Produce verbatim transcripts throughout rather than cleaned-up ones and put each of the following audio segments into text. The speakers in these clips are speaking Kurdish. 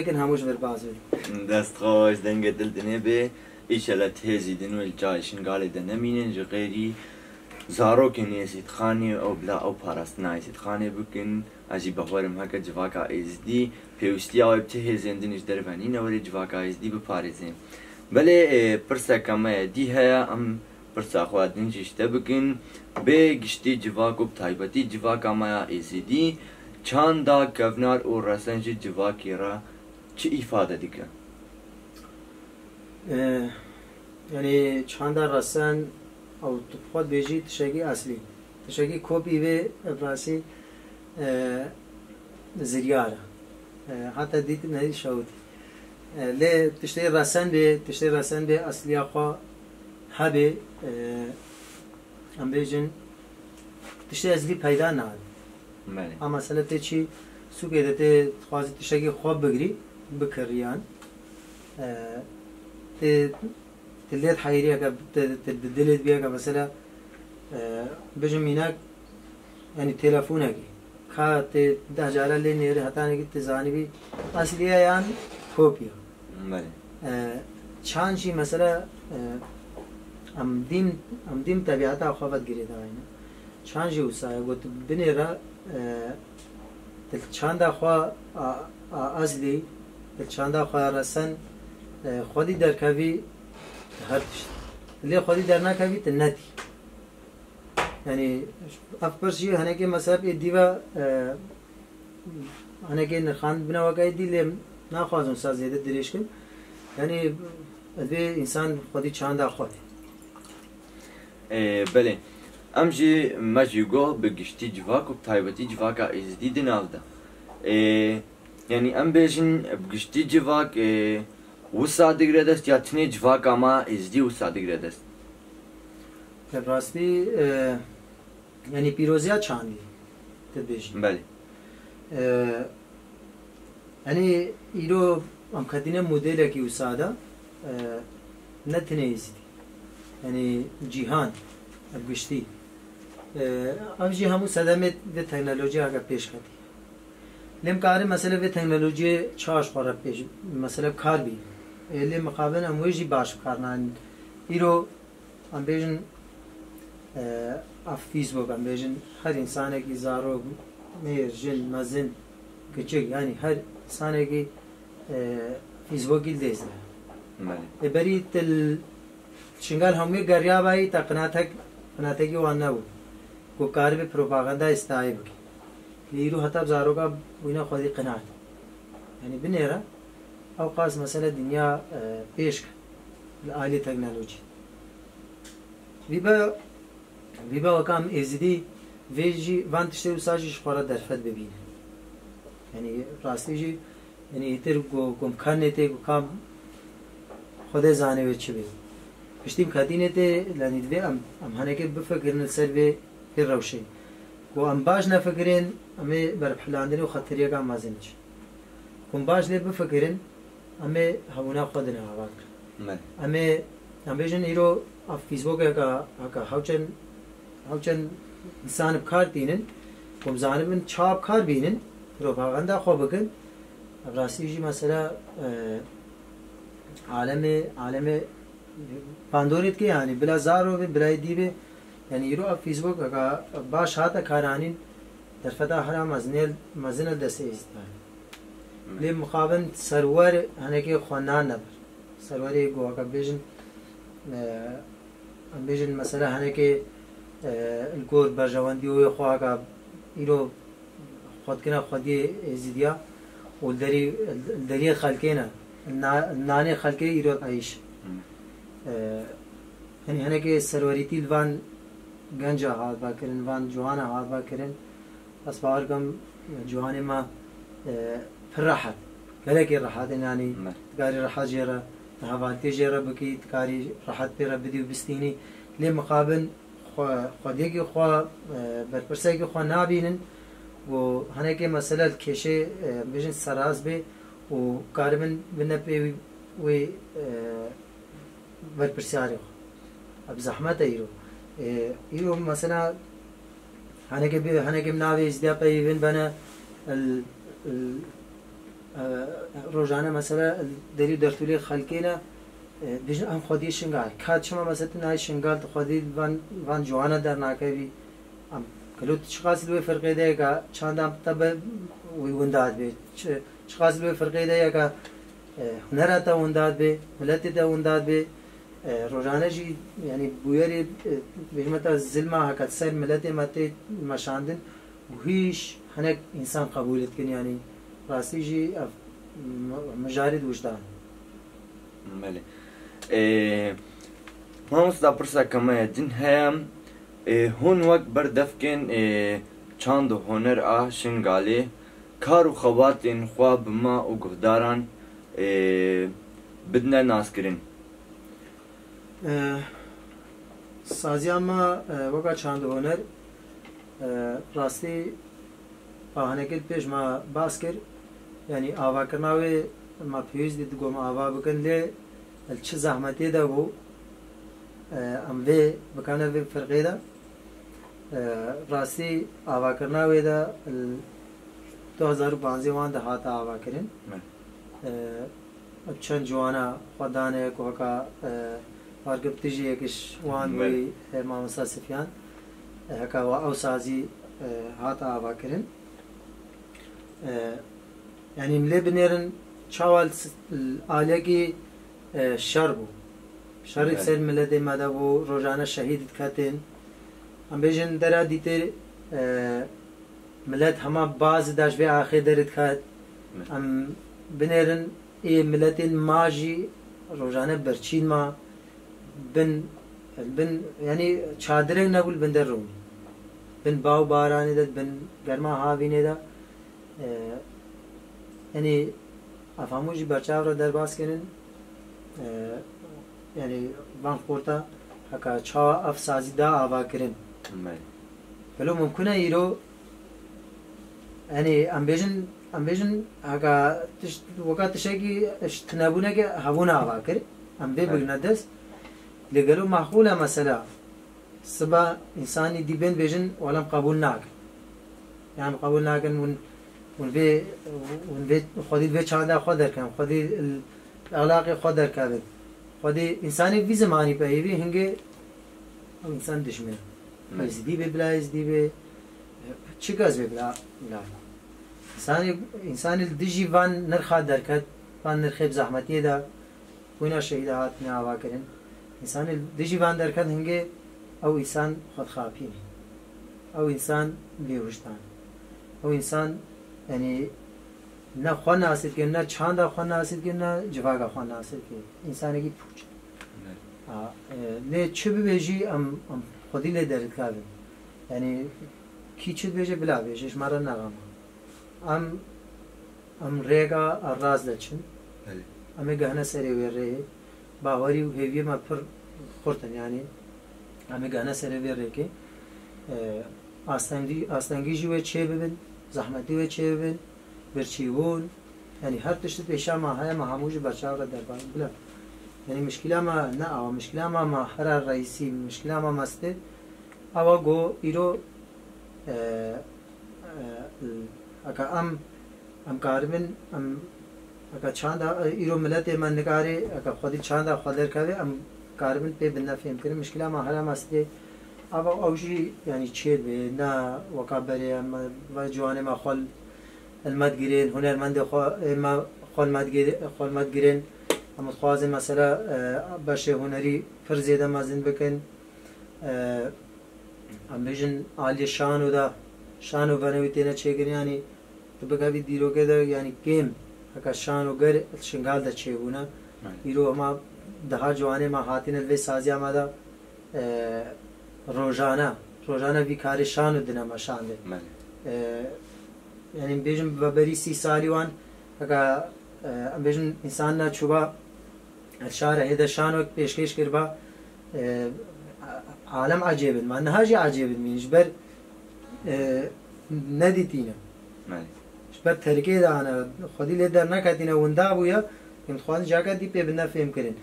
Kin hemû ji vir baz bin. Dest xweş, dengê dil dinê bê. Îşellah ti hêzî din wê li cayê Şingalê de nemînin, ji xêrî zarokên Êzîdxanê ew bila ew parastina Êzîdxanê bikin. Ez jî bawer im heke civaka Êzidî pêwîstiya wê bi ti hêzên din ji derve nîne, were civaka Êzidî biparêzin. Belê, e, pirseke me ye dî heye, em pirsa xwe din jî ji te bikin. Bê giştî civak û bi taybetî civaka me ya Êzidî, çanda kevnar û resen ji civakê re çi îfade dike? E, yanî çanda resen ew tu bi xwe dibêjî tiştekî eslî. Tiştekî kopî vê ev rastî, e, ziryar e. E, heta dît nehî şewitî. E, lê tiştê resen bê, tiştê resen bê esliya xwe hebê, e, em bêjin tiştê eslî peyda nabe. Belê. A mesela tê çî sûkê de tê dixwazî tiştekî xwe bigirî, bikiriyan. E, tê Ti lê heyiriyeke, ti, ti di dilê biyeke mesela, e, bijim mînak, yanî telefonekî. Ka tê deh cara lê nêrî hetanekî ti zanîbî esliye yan kopya. Belê. E, çand jî mesela, e, em dîm, em dîm tebiata xwe vet girêdayîne. Çand jî wisa ye, got binêre, e, ti çanda xwe a, a eslî, ti çanda xwe ya resen, e, xwedî derkevî, ti her tişt. Lê xwedî dernakevî, ti netî. Yanî, ev pirs jî henekê mezheb ê dî ve, e, Hinekê nirxandina weke dî lê naxwazim wisa zêde dirêj kim. Yanî, divê însan xwedî çanda xwe. Ê, belê. Em jî, me jî got, bi giştî civak û bi taybetî civaka Êzidî di nav de. Ê, yanî em bêjin, bi giştî civak, ê, wisa digire dest ya tenê civaka me Êzidî wisa digire dest? Bi rastî, e, Yanî pîroziya çandî, tu dibêjî. Belê. Ee, yanî îro em ketîne modelekî wisa de, e, ne tenê Êzidî. Yanî cîhan, ev giştî. Ee, ev jî hemû sedemê vê teknolojiyeke pêş ketî. Lê em karin mesele vê teknolojiyê çaş xwe re pêş, mesele kar bî. Ê, lê mixabin em wê jî baş bi kar nanin. Îro Em bêjin, e, ev Facebook, em bêjin her însanekî zarok, mêr, jin, mezin, kiçik, yanî her însanekî, e, Facebookî li dêst de. Belê. Ê berî til Şingal hemûyê geriyabayî te qinatek, qinatekî wan nebû. Ku karibî propagandayê stayê bike. Lê îro heta bi zaroka bûne xwedî qinat. Yanî binêre, ew qas mesele dinya, e, pêş ke li alî teknolojî. Vî be, vî be weka em Êzidî vê jî, van tiştê wisa jî ji xwe re derfet bibîne. Yanî rastî jî, yanî îtir ku, ku em karnê tê ku kam Xwedê zane wê çi bê. Piştî em ketînê tê, yanî divê em, em henekê bifikirin li ser vê, vê rewşê. Ku em baş nefikirên, em ê berpilandinê û xeteriyeka mezin çi. Ku em baş lê bifikirin, em ê hebûna xwe dine ava kirin. Me. Em ê, em bêjin îro ev Facebookeke heke hewçend, hewçend însan bi kar tînin, ku em zanibin çawa bi kar bînin, propaganda xwe bikin. Ev rastî jî mesela, e, alemê, alemê bandorê dike, yanî bila zaro be, bila yê dî be. Yanî îro ev Facebookeke baş hate karanîn, derfeta hera mezinê, mezin e destê Êzîdiyan. Lê mixabin serwer henekê xwe nan neber. Serwerê ku heke bêjin, e, em bêjin mesela henekê, e, li gor berjewendî û wê xwe heke îro xwe dikine xwediyê Êzîdiya û li derî, li deriyê xelkê ne. Na-, nanê xelkê îro eyş. Hmm. E, Hinî hinekê serwerîtî li van genca hat vekirin, van ciwana hat vekirin. Ez bawer dikim ciwanê me, e, pir rehet, gelekî rehet in, yanî dikarî rehet jê re, hevaltiyê jê re bikî, dikarî rehet pê re bidî û bistînî. Lê mixabin xwe, xwediyekî xwe, e, berpirsekî xwe nabînin û hinekê mesele li kêşê, e, bêjin seraz bê û karibin bine pê wî, wê, e, berpirsyarê xwe. Ev zehmet e îro. E, îro mesela henekê bi, henekê bi navê Êzîdiya peyivin bene, el, el, E, rojane mesela derî dertûlê xelkê ne, e, dibêjin em xwediyê Şingal. Ka çima mesela tu nayê Şingal, tu xwedî van, van ciwana dernakevî? Em, gelo tu çiqas li wê firqê de ye ka çanda te be wî winda dibe? Çi, çiqas li wê firqê de ye ka, e, hunera te winda dibe, miletê te winda dibe? E, rojane jî, yanî bûyerê, e, bêjme te zilma heke ser miletê me tê meşandin, û hîç hinek însan qebûl dikin, yanî rastî jî ev m-, mijarê di wijdan. Belê. Ê, mamosta, pirseke me ya din heye. Ê, hûn wek berdevkên, ê, çand û huner a Şingalê kar û xebatên xwe bi me û guhdaran, ê, bidine naskirin. E, saziya me, e, weka çand û huner, e, rastî, a hinekê pêş me bas kir, yanî avakirina wê me pêwîst dît ku em ava bikin, lê li çi zehmetê de bû, e, em vê bikane vê firqê de. E, rastî avakirina wê de li du hezar û panzdeh wan de hate avakirin. Me. E, Çend ciwana xwe dane ku heka, e, wergirt tijî yek ji wan bûyî, e, mamosta Sifyan, e, heka we ew sazî, e, hat avakirin. E, yanî em lê binêrin çawa li s-, li aliyekî, e, şer bû. Şerî ser miletê me de bû, rojane şehîd diketin. Em bêjin dera dîtir, e, milet hema baz da ji vê axê derê diket. Em binêrin ê miletên ma jî rojane birçîn ma bin, bin, yanî çadirek nebû li bin der rûnî. Bin ba û baranê de, bin germa havînê de. E, yanî ev hemû jî berçav re derbas kirin. E, yanî van xorta heka çawa ev sazî da ava kirin. Belê. Gelo mimkun e îro, yanî em bêjin, em bêjin heka tişt, weka tiştekî ji tunebûneke hebûna ava kir, em vê Belê. bigirine dest. Lê gelo maqûl e mesela, siba însanî dî bên bêjin, wela em qebûl nakin. Yan qebûl nakin, hûn, hûn vê, hûn vê, xwedî vê çanda xwe derkevin, xwedî li exlaqê xwe derkevin. Xwedî însanê vî zimanî peyivî hingê ew însan dijmin e. Me. Êzidî bê, bila Êzidî bê, çi kes bê bila, bila. Însanê, însanê li dijî van nirxa derket, van nirxê bi zehmetiyê de, Bûyna şehîda hatine avakirin. Însanê dijî van derket hingê ew însan xwe dixapînî. Ew însan bêwijdan. Ew însan, yanî, ne xwe nasî dike, ne çanda xwe nasî dike, ne civaka xwe nasî dike. Însanekî pûç. Evet. Ha, e, lê çi bibe jî em, em xwedî lê derdikevin. Yanî, kî çi dibêje, bila bêje, ji me re nexema. Em, em rêka rast de çin. Belê. Em ê gehne serê wê rêyê. Bawerî û hêviyê me pir xurt in, yanî em ê gehne serê vê rêkê. E, astengî, astengî jî wê çê bibin, zehmetî wê çê bibin, birçîbûn. Yanî her tişt pêşa me heye, me hemû jî berçav re derbas bila. Yanî mişkila me ne awa, mişkila me, me hera reîsî, mişkila me mestê. Awa go îro, e, e, eka em, em karibin, em, eka çanda, e, îro miletê me nikarê, eka xwedî çanda xwe derkeve, em karibin pê bine fêmkirin. Mişkila me hera mestê, ava ew jî, yanî çêdibe, ne weka berê em, ve ciwanê me xwe li, li me digirên, hunermendê xwe, ê me xwe li me digir-, xwe li me digirên. Em dixwazin mesela, e, beşê hunerî pir zêde mezin bikin. E, em bêjin aliyê şano de, şano venewî têne çêkirin, yanî tu bikevî dîrokê de, yanî kêm, heke şano ger li Şingal de çêbûne. Belê. Îro hema deha ciwanê me hatine li vê saziya me de, e, rojane, rojane vî karê şano dine me şandê. Belê. E, yanî em bêjin veberî sî salî wan, heke, e, em bêjin însan neçûba, Li şarê hêde şanok pêşkêş kiriba, e, alem ecêbin. Ma niha jî ecêbin mîn. Ji ber, e, nedîtîne. Belê. Ji ber terikê de hane. Xwedî lê derneketîne, winda bûye. Em dixwazin cihaka dî pê bine fêmkirin.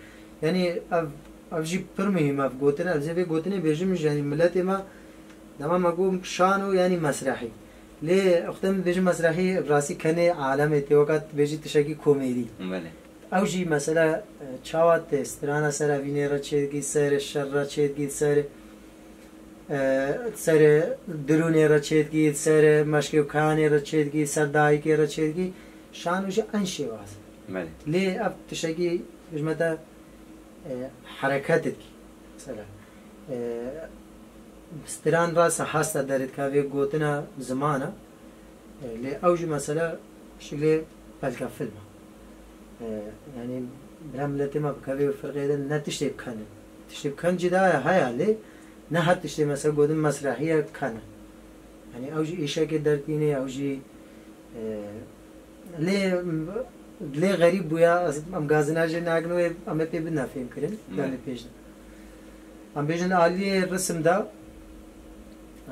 Yanî ev, ev jî pir muhîm e, ev gotin, ez ê vê gotinê bêjim jî, yanî miletê me, dema me got şano, yanî mesrehî. Lê wextê min dibêjin mesrehî, bi rastî kenê alemê tê, weka tu dibêjî tiştekî komêdî. Belê. Ew jî mesela, e, çawa tê, strana ser evînê re çêdikî, ser şer re çêdikî, ser, e, ser dirûnê re çêdikî, ser meşkê û kayanê re çêdikî, ser dayikê re çêdikî, şano jî en şêwaz. Belê. Lê ev tiştekî, bijme te, e, hereket dikî. Mesela, e, stran rasa hasta derit ka vê gotina zimana, e, lê ew jî mesela şilê belka filma. E, yani bira milletê me bikevê firqê de ne tiştê bikenin. Tiştê biken cida ye, haya lê ne her tiştê mesela gotin mesrehiye bikenin. Yani ew jî îşekê dertînê, ew jî, e, lê, lê xerîb bûya, ez, em gazina jê nakin wê, em ê pê bidin fêmkirin, Ne. yani pêş de. Em bêjin aliyê risim de,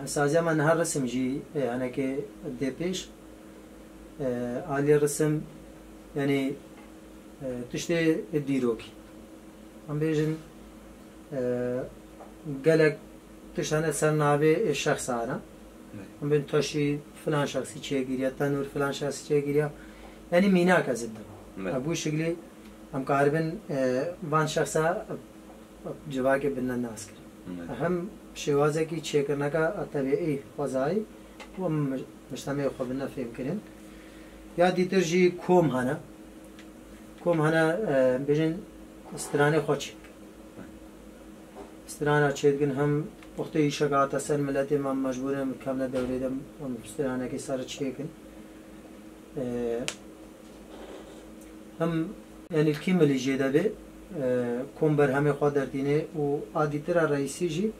saziya me niha risim jî, e, henekê dê pêş. E, aliyê risim, yani, e, tiştê dîrokî. Em bêjin, e, gelek tişt hene ser navê şexsana. Evet. Em bên taşî filan şexsî çêkiriye, tenûr filan şexsî çêkiriye. Yani mînak ez didim. Evet. Ev bu şekilî em karibin, e, van şexsa civakê bine nas kirin. Evet. Hem şêwazekî çêkirineka tebiî, xwezayî û em mij-, mijtemê xwe bine fêmkirin. Ya dîtir jî kom hene. Kom hene, e, bêjin stranê xwe çêk. Strana çêdikin hem wextê îşek hate ser miletê me mecbûr in kevne dewrê de em stranekê ser çêkin. E, hem yani kî milî jê de bê, e, kom berhemê xwe dertînê û a dîtira reîsî jî